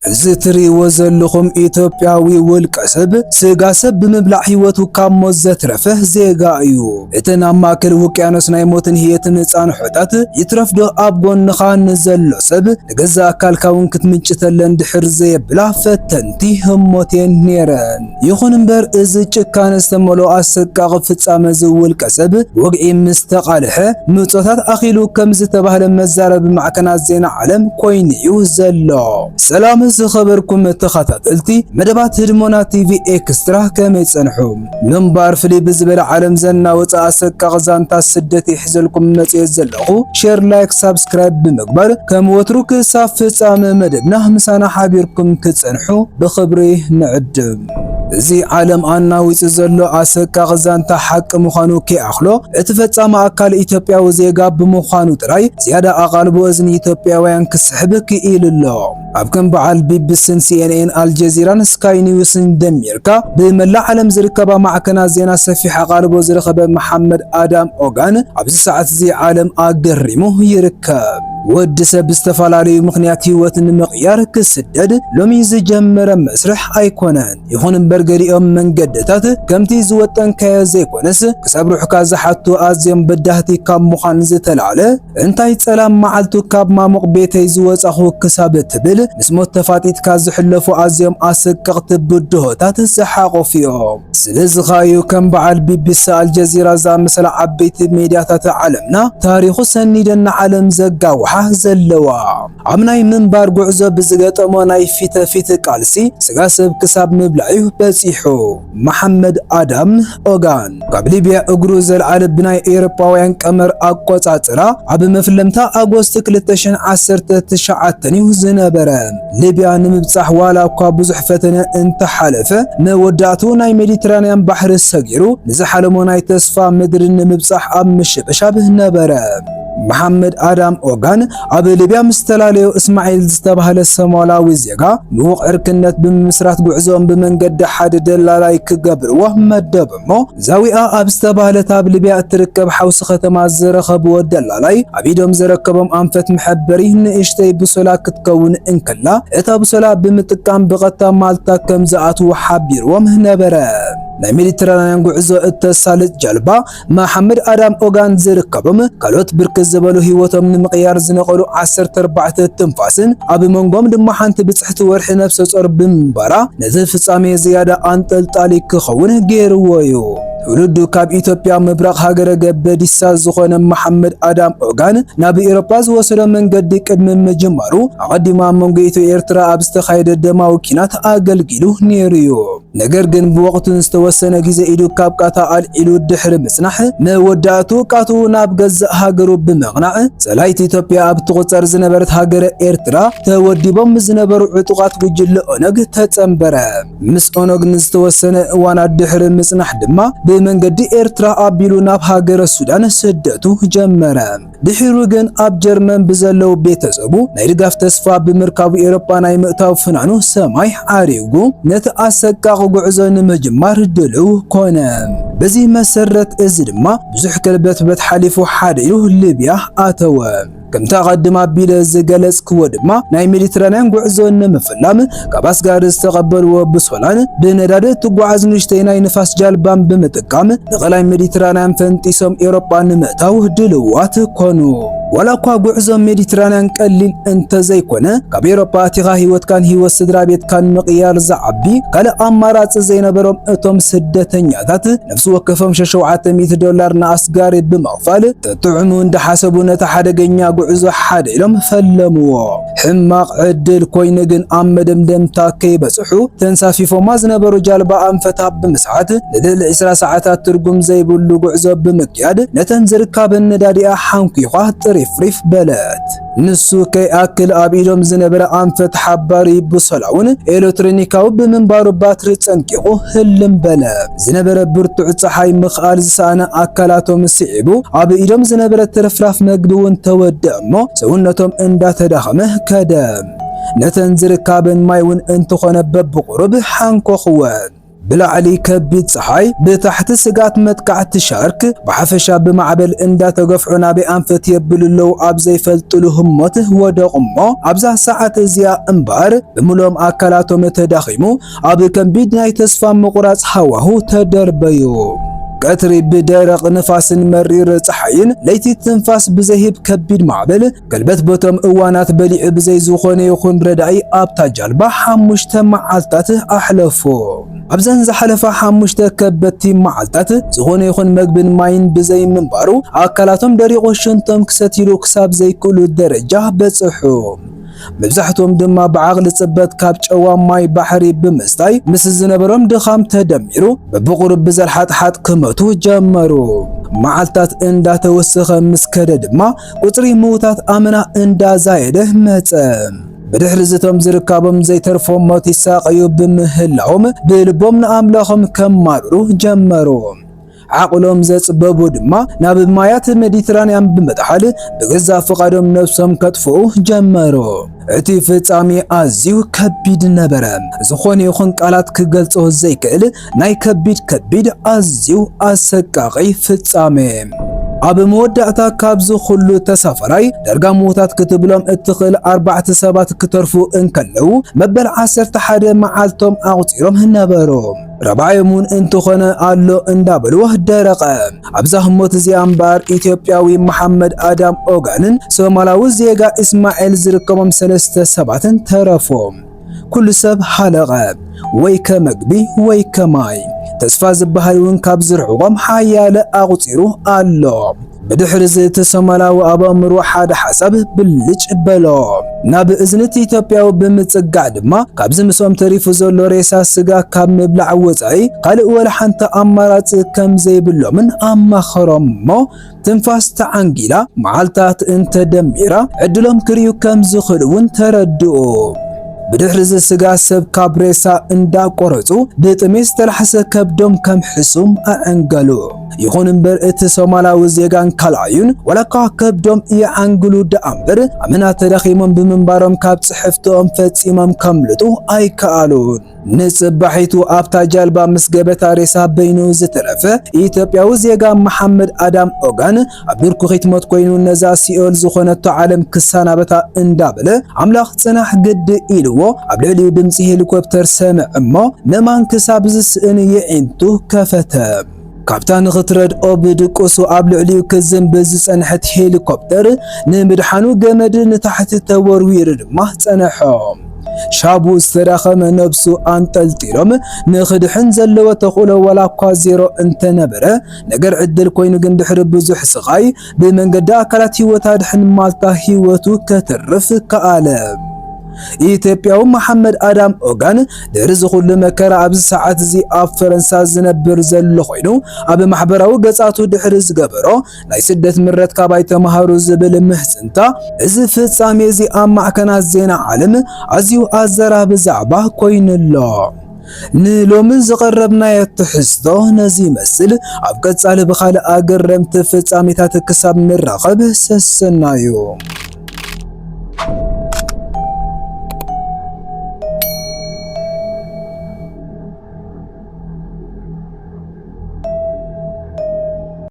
እዚ ትርእይዎ ዘለኹም ኢትዮጵያዊ ውልቀ ሰብ፣ ስጋ ሰብ ብምብላዕ ህይወቱ ካብ ሞት ዘትረፈ ዜጋ እዩ። እተን ኣብ ማእከል ውቅያኖስ ናይ ሞትን ህየትን ጻንሖታት፣ ይትረፍዶ ኣብ ጎንኻ ንዘሎ ሰብ፣ ንገዛእ ኣካልካ እውን ክትምንጭተለን ድሕር ዘየብላ ፈተንቲ ህሞት እየን ነይረን። ይኹን እምበር፣ እዚ ጭካነ ዝተመልኦ ኣሰቃቒ ፍጻመ እዚ ውልቀ ሰብ፣ ወግዒ ምስ ተቓልሐ፣ ምጾታት ኣኺሉ ከም ዝተባህለ መዛረቢ ማዕከናት ዜና ዓለም ኮይኑ እዩ ዘሎ። ሰላም ዝኸበርኩም ተኸታተልቲ መደባት ህድሞና ቲቪ ኤክስትራ፣ ከመይ ጸንሑ? ምንባር ፍልይ ብዝበለ ዓለም ዘናወጸ ኣሰቃቒ ዛንታ ስደት ይሕዘልኩም መጽየ ዘለኹ። ሼር፣ ላይክ፣ ሳብስክራይብ ብምግባር ከም ወትሩ ክሳብ ፍጻመ መደብና ምሳና ሓቢርኩም ክጸንሑ ብኽብሪ ንዕድም። እዚ ዓለም ኣናዊጹ ዘሎ ኣሰቃቒ ዛንታ ሓቂ ምዃኑ ከይኣኽሎ፣ እቲ ፈጻሚ ኣካል ኢትዮጵያዊ ዜጋ ብምዃኑ ጥራይ ዝያዳ ኣቓልቦ እዝኒ ኢትዮጵያውያን ክስሕብ ክኢሉ ኣሎ። ኣብ ከም በዓል ቢቢሲን ሲኤንኤን ኣልጀዚራን ስካይ ኒውስን ደሚርካ ብመላእ ዓለም ዝርከባ ማዕከናት ዜና ሰፊሕ ኣቓልቦ ዝረኸበ መሓመድ ኣዳም ኦጋን፣ ኣብዚ ሰዓት እዚ ዓለም ኣገሪሙ ይርከብ። ወዲ ሰብ ብዝተፈላለዩ ምኽንያት ህይወት ንምቕያር ክስደድ ሎሚ ዝጀመረ መስርሕ ኣይኮነን። ይኹን እምበር፣ ገሊኦም መንገድታት ከምቲ ዝወጠንካዮ ዘይኮነስ፣ ክሳብ ሩሕካ ዝሓቱ ኣዝዮም በዳህቲ ካብ ምዃን ዝተላዕለ፣ እንታይ ጸላም መዓልቱ ካብ ማሙቕ ቤተይ ዝወጻኹ ክሳብ ትብል፣ ምስ ሞት ተፋጢጥካ ዝሕለፉ ኣዝዮም ኣሰቀቕቲ ብድሆታት ዝሓቖፉ እዮም። ስለዚ ኸኣ'ዩ ከም በዓል ቢቢሲ፣ ኣልጀዚራ ዝኣመሰላ ዓበይቲ ሜድያታት ዓለምና ታሪኹ ሰኒደን ንዓለም ዘጋውሓ ዘለዋ። ኣብ ናይ ምንባር ጉዕዞ ብዝገጠሞ ናይ ፊተ ፊት ቃልሲ፣ ስጋ ሰብ ክሳብ ምብላዕ'ዩ በጺሑ። መሓመድ ኣዳም ኦጋን፣ ካብ ሊብያ እግሩ ዘልዓለ፣ ብናይ ኤውሮጳውያን ቀመር ኣቆጻጽራ ኣብ መፍለምታ ኣጎስት ክልተ ሽሕን ዓሰርተ ትሽዓተን እዩ ዝነበረ። ሊብያ ንምብጻሕ ዋላ እኳ ብዙሕ ፈተነ እንተሓለፈ፣ መወዳእቱ ናይ ሜዲትራንያን ባሕሪ ሰጊሩ ንዝሓለሞ ናይ ተስፋ ምድሪ ንምብጻሕ ኣብ ምሽብሻብ ነበረ። መሓመድ ኣዳም ኦጋን ኣብ ሊብያ ምስ ተላለዮ እስማዒል ዝተባህለ ሶማላዊ ዜጋ ምዉቕ ዕርክነት ብምምስራት፣ ጉዕዞኦም ብመንገዲ ሓደ ደላላይ ክገብርዎ መደቡ እሞ፣ ዛዊኣ ኣብ ዝተባህለት ኣብ ሊብያ እትርከብ ሓውሲ ከተማ ዝረኸብዎ ደላላይ፣ ኣብ ኢዶም ዘረከቦም ኣንፈት መሐበሪ ንእሽተይ ብሶላ ክትከውን እንከላ፣ እታ ብሶላ ብምጥቃም ብቐጥታ ማልታ ከም ዝኣትዉ ሓቢርዎም ነበረ። ናይ ሜዲትራንያን ጉዕዞ እተሳልጥ ጀልባ፣ መሓመድ ኣዳም ኦጋን ዝርከቦም ካልኦት ብርክት ዝበሉ ህይወቶም ንምቕያር ዝነቐሉ ዓሰርተ ኣርባዕተ ትንፋስን፣ ኣብ መንጎም ድማ ሓንቲ ብጽሕቲ ወርሒ ነፍሰ ጾር ብምንባራ፣ ነቲ ፍጻሜ ዝያዳ ኣንጠልጣሊ ክኸውን ገይርዎ እዩ። ትውልዱ ካብ ኢትዮጵያ ምብራቕ ሃገረ ገበዲሳ ዝኾነ መሓመድ ኣዳም ኦጋን፣ ናብ ኤውሮጳ ዝወሰዶ መንገዲ ቅድሚ ምጅማሩ፣ ኣቐዲሙ ኣብ መንጎ ኢትዮ ኤርትራ ኣብ ዝተኻየደ ደማዊ ኲናት ኣገልጊሉ ነይሩ እዩ። ነገር ግን ብወቕቱ ንዝተወሰነ ግዜ ኢዱ ካብ ቃታ ኣልዒሉ ድሕሪ ምጽናሕ፣ መወዳእቱ ቃትኡ ናብ ገዛእ ሃገሩ ብምቕናዕ፣ ጸላኢት ኢትዮጵያ ኣብ ትቑጸር ዝነበረት ሃገረ ኤርትራ ተወዲቦም ዝነበሩ ዕጡቓት ጉጅለ ኦነግ ተጸንበረ። ምስ ኦነግ ንዝተወሰነ እዋናት ድሕሪ ምጽናሕ ድማ፣ ብመንገዲ ኤርትራ ኣቢሉ ናብ ሃገረ ሱዳን ስደቱ ጀመረ። ድሒሩ ግን ኣብ ጀርመን ብዘለዉ ቤተሰቡ ናይ ድጋፍ ተስፋ ብምርካቡ፣ ኤውሮጳ ናይ ምእታው ፍናኑ ሰማይ ዓሪጉ፣ ነቲ ኣሰቃቒ ጉዕዞ ንምጅማር ድሉው ኮነ። በዚ መሰረት እዚ ድማ ብዙሕ ከልበትበት ሓሊፉ ሓደ ኢሉ ሊብያ ኣተወ። ከምቲ ኣቐድም ኣቢለ ዝገለጽክዎ ድማ፣ ናይ ሜዲትራንያን ጉዕዞ ንምፍላም ካብ ኣስጋሪ ዝተቐበልዎ ብሶላን ብነዳዲ እትጓዓዝ ንእሽተይ ናይ ንፋስ ጃልባን ብምጥቃም፣ ንቐላይ ሜዲትራንያን ፈንጢሶም ኤውሮጳ ንምእታው ድልዋት ኮኑ። ዋላ እኳ ጉዕዞ ሜዲትራንያን ቀሊል እንተዘይኮነ፣ ካብ ኤውሮጳ ኣቲኻ ህይወትካን ህይወት ስድራ ቤትካን ምቕያር ዝዓቢ ካልእ ኣማራጺ ዘይነበሮም እቶም ስደተኛታት፣ ነፍሲ ወከፎም ሸውዓተ ሚእቲ ዶላር ንኣስጋሪ ብምኽፋል፣ ጥዑሙ እንዳሓሰቡ ነቲ ሓደገኛ ጉዕዞ ሓደ ኢሎም ፈለምዎ። ሕማቕ ዕድል ኮይኑ ግን ኣብ መደምደምታ ከይበጽሑ ተንሳፊፎማ ዝነበሩ ጃልባ ኣንፈታ ብምስዓት ንልዕሊ ዕስራ ሰዓታት ትርጉም ዘይብሉ ጉዕዞ ብምክያድ ነተን ዝርካበን ነዳዲኣ ሓንኲዃ ጥሪፍሪፍ በለት። ንሱ ከይኣክል ኣብ ኢዶም ዝነበረ ኣንፈት ሓባሪ ብሶላ እውን ኤሌክትሮኒካዊ ብምንባሩ ባትሪ ጸንቂቑ ህልም በለ። ዝነበረ ብርቱዕ ጸሓይ ምኽኣል ዝሰኣነ ኣካላቶም ስዒቡ ኣብ ኢዶም ዝነበረ ትርፍራፍ መግቢ እውን ተወድአ እሞ ሰውነቶም እንዳተዳኸመ ከደ። ነተን ዝርካበን ማይ እውን እንተኾነ በብቑሩብ ሓንኮኽወን። ብላዕሊ ከቢድ ጸሓይ፣ ብታሕቲ ስግኣት መጥቃዕቲ ሻርክ፣ ብሓፈሻ ብማዕበል እንዳተገፍዑ ናበይ ኣንፈት የብሉ ኣለዉ ኣብ ዘይፈልጥሉ ህሞት ወደቑ እሞ፣ ኣብዛ ሰዓት እዚኣ እምበኣር ብምሎም ኣካላቶም ተዳኺሙ፣ ኣብ ከቢድ ናይ ተስፋ ምቑራጽ ሃዋሁ ተደርበዩ። ቀትሪ ብደረቕ ንፋስን መሪር ጸሓይን፣ ለይቲ ትንፋስ ብዘይህብ ከቢድ ማዕበል፣ ገልበት በቶም እዋናት በሊዑ ብዘይ ዝኾነ ይኹን ረዳኢ ኣብታ ጃልባ ሓሙሽተ መዓልታት ኣሕለፉ። ኣብዘን ዝሓለፋ ሓሙሽተ ከበድቲ መዓልታት ዝኾነ ይኹን መግብን ማይን ብዘይ ምንባሩ፣ ኣካላቶም ደሪቑ ሽንቶም ክሰትይሉ ክሳብ ዘይክእሉ ደረጃ በጽሑ። መብዛሕትኦም ድማ ብዓቕሊ ጽበት ካብ ጨዋ ማይ ባሕሪ ብምስታይ፣ ምስ ዝነበሮም ድኻም ተደሚሩ፣ በብቑሩብ ብዘልሓጥሓጥ ክመቱ ጀመሩ። መዓልታት እንዳተወሰኸ ምስ ከደ ድማ፣ ቁጽሪ ምዉታት ኣመና እንዳዛየደ መጸ። ብድሕሪ እዚ እቶም ዝርካቦም ዘይተርፎም ሞት ይሳቐዩ ብምህላዎም፣ ብልቦም ንኣምላኾም ከማርሩ ጀመሩ። ዓቕሎም ዘጽበቡ ድማ ናብ ማያት ሜዲትራንያን ብምጥሓል ብገዛእ ፍቓዶም ነብሶም ከጥፍኡ ጀመሩ። እቲ ፍጻሜ ኣዝዩ ከቢድ ነበረ። ዝኾነ ይኹን ቃላት ክገልጾ ዘይክእል ናይ ከቢድ ከቢድ ኣዝዩ ኣሰቃቒ ፍጻሜ። ኣብ መወዳእታ ካብዚ ኩሉ ተሳፋራይ ዳርጋ ምዉታት ክትብሎም እትኽእል ኣርባዕተ ሰባት ክተርፉ እንከለዉ፣ መበል ዓሰርተ ሓደ መዓልቶም ኣቑጺሮም ነበሩ። ራብዓዮም እውን እንተኾነ ኣሎ እንዳበልዎ ደረቐ። ኣብዛ ህሞት እዚኣ እምበኣር ኢትዮጵያዊ መሓመድ ኣዳም ኦጋንን ሶማላዊ ዜጋ እስማኤል ዝርከቦም ሰለስተ ሰባትን ተረፉ። ኩሉ ሰብ ሃለቐ፣ ወይ ከመግቢ ወይ ከማይ። ተስፋ ዝበሃል እውን ካብ ዝርሕቖም ሓያለ ኣቑጺሩ ኣሎ። ብድሕሪ እዚ እቲ ሶማላዊ ኣብ ኣእምሮ ሓደ ሓሳብ ብልጭ በሎ። ናብ እዝኒ እቲ ኢትዮጵያዊ ብምጽጋዕ ድማ ካብዚ ምስኦም ተሪፉ ዘሎ ሬሳ ስጋ ካብ ምብላዕ ወጻኢ ካልእ ወላ ሓንቲ ኣማራጺ ከም ዘይብሎምን ኣማኸሮም እሞ ትንፋስ ተዓንጊላ መዓልታት እንተደሚራ ዕድሎም ክርእዩ ከም ዝኽእሉ እውን ተረድኡ። ብድሕሪ እዚ ስጋ ሰብ ካብ ሬሳ እንዳቆረጹ ብጥሜት ዝተላሕሰ ከብዶም ከም ሕሱም ኣዕንገሉ። ይኹን እምበር እቲ ሶማላዊ ዜጋን ካልኣዩን ዋላ እኳ ከብዶም ይዓንግሉ ደኣ እምበር ኣመና ተዳኺሞም ብምንባሮም ካብ ጽሕፍትኦም ፈጺሞም ከምልጡ ኣይከኣሉን። ንጽባሒቱ ኣብታ ጃልባ ምስ ገበታ ሬሳ በይኑ ዝተረፈ ኢትዮጵያዊ ዜጋ መሓመድ ኣዳም ኦጋን ኣብ ድርኩኺት ሞት ኮይኑ ነዛ ሲኦል ዝኾነቶ ዓለም ክሰናበታ እንዳበለ ኣምላኽ ጽናሕ ግዲ ኢልዎ ኣብ ልዕሊኡ ድምጺ ሄሊኮፕተር ሰምዕ እሞ ምእማን ክሳብ ዝስእን የዒንቱ ከፈተ። ካብታ ንኽትረድኦ ብድቁሱ ኣብ ልዕሊኡ ክዝንብ ዝጸንሐት ሄሊኮፕተር ንምድሓኑ ገመድ ንታሕቲ ተወርዊሩ ድማ ጸነሖ። ሻቡ ዝተዳኸመ ነብሱ ኣንጠልጢሎም ንኽድሕን ዘለዎ ተኽእሎ ዋላ እኳ ዜሮ እንተነበረ፣ ነገር ዕድል ኮይኑ ግን ድሕሪ ብዙሕ ስቓይ ብመንገዲ ኣካላት ህይወት ኣድሕን ማልታ ህይወቱ ከተርፍ ከኣለ። ኢትዮጵያዊ መሓመድ ኣዳም ኦጋን ድሕሪ እዚ ኩሉ መከራ ኣብዚ ሰዓት እዚ ኣብ ፈረንሳ ዝነብር ዘሎ ኮይኑ፣ ኣብ ማሕበራዊ ገጻቱ ድሕሪ ዝገበሮ ናይ ስደት ምረት ካባይ ተማሃሩ ዝብል ምሕጽንታ፣ እዚ ፍጻሜ እዚ ኣብ ማዕከናት ዜና ዓለም ኣዝዩ ኣዘራቢ ዛዕባ ኮይኑ ኣሎ። ንሎሚ ዝቐረብናዮ ትሕዝቶ ነዚ ይመስል። ኣብ ቀጻሊ ብኻልእ ኣገረምቲ ፍጻሜታት ክሳብ ንራኸብ ሰሰናዩ።